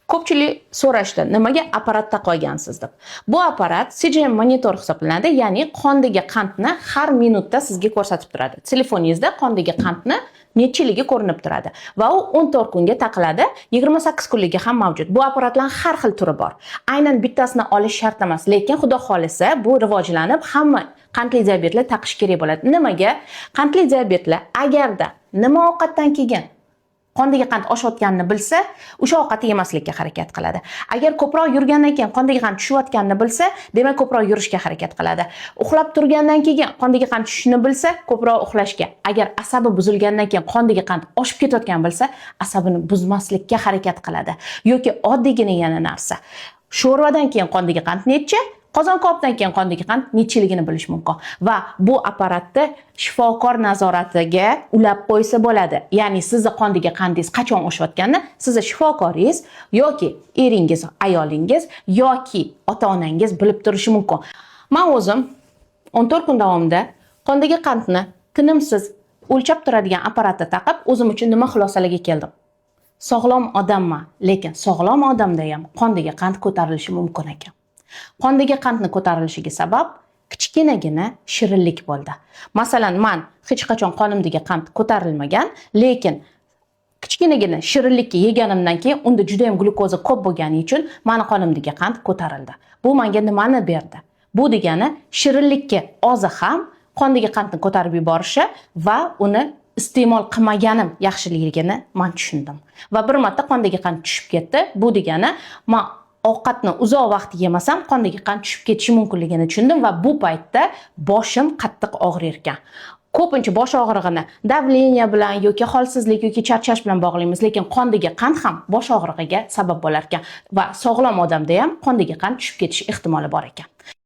Ko'pchilik so'rashdi, nimaga apparatda qo'ygansiz deb. Bu apparat CGM monitor hisoblanadi, ya'ni qondagi qandni har minutda sizga ko'rsatib turadi. Telefoningizda qondagi qandni nechiligi ko'rinib turadi va u 14 kunga taqiladi, 28 kunligi ham mavjud. Bu apparatlarning har xil turi bor. Aynan bittasini olish shart emas, lekin Xudo xohlasa, bu rivojlanib, hamma qandli diabetlar taqish kerak bo'ladi. Nimaga? Qandli diabetlar agarda nima ovqatdan keyin qondagi qand oshayotganini bilsa, o'sha ovqatni yemaslikka harakat qiladi. Agar ko'proq yurgandan keyin qondagi qand tushayotganini bilsa, demak, ko'proq yurishga harakat qiladi. Uxlab turgandan keyin qondagi qand tushishini bilsa, ko'proq uxlashga. Agar asabi buzilgandan keyin qondagi qand oshib ketayotganini bilsa, asabini buzmaslikka harakat qiladi. Yoki oddiygina yana narsa. Sho'rvadan keyin qondagi qand necha? Qozon kabobdan keyin qondagi qand nechiligini bilish mumkin va bu apparatni shifokor nazoratiga ulab qo'ysa bo'ladi. Ya'ni sizni qondagi qandingiz qachon oshayotganini sizni shifokoringiz yoki eringiz, ayolingiz yoki ota onangiz bilib turishi mumkin. Man o'zim 14 kun davomida qondagi qandni tinimsiz o'lchab turadigan apparatni taqib, o'zim uchun nima xulosalarga keldim? Sog'lom odamman, lekin sog'lom odamda ham qondagi qand ko'tarilishi mumkin ekan. Qondagi qandni ko'tarilishiga sabab kichkinagina shirinlik bo'ldi. Masalan, man hech qachon qonimdagi qand ko'tarilmagan, lekin kichkinagina shirinlikka yeganimdan keyin unda juda ham glyukoza ko'p bo'lgani uchun mani qonimdagi qand ko'tarildi. Bu menga nimani berdi? Bu degani, shirinlikka ozi ham qondagi qandni ko'tarib yuborishi va uni iste'mol qilmaganim yaxshiligini man tushundim. Va bir marta qondagi qand tushib ketdi. Bu degani, man ovqatni uzoq vaqt yemasam, qondagi qand tushib ketishi mumkinligini tushundim va bu paytda boshim qattiq og'rir ekan. Ko'pincha bosh og'rig'ini давление bilan yoki holsizlik yoki charchash bilan bog'laymiz, lekin qondagi qand ham bosh og'rig'iga sabab bo'lar ekan va sog'lom odamda ham qondagi qand tushib ketish ehtimoli bor ekan.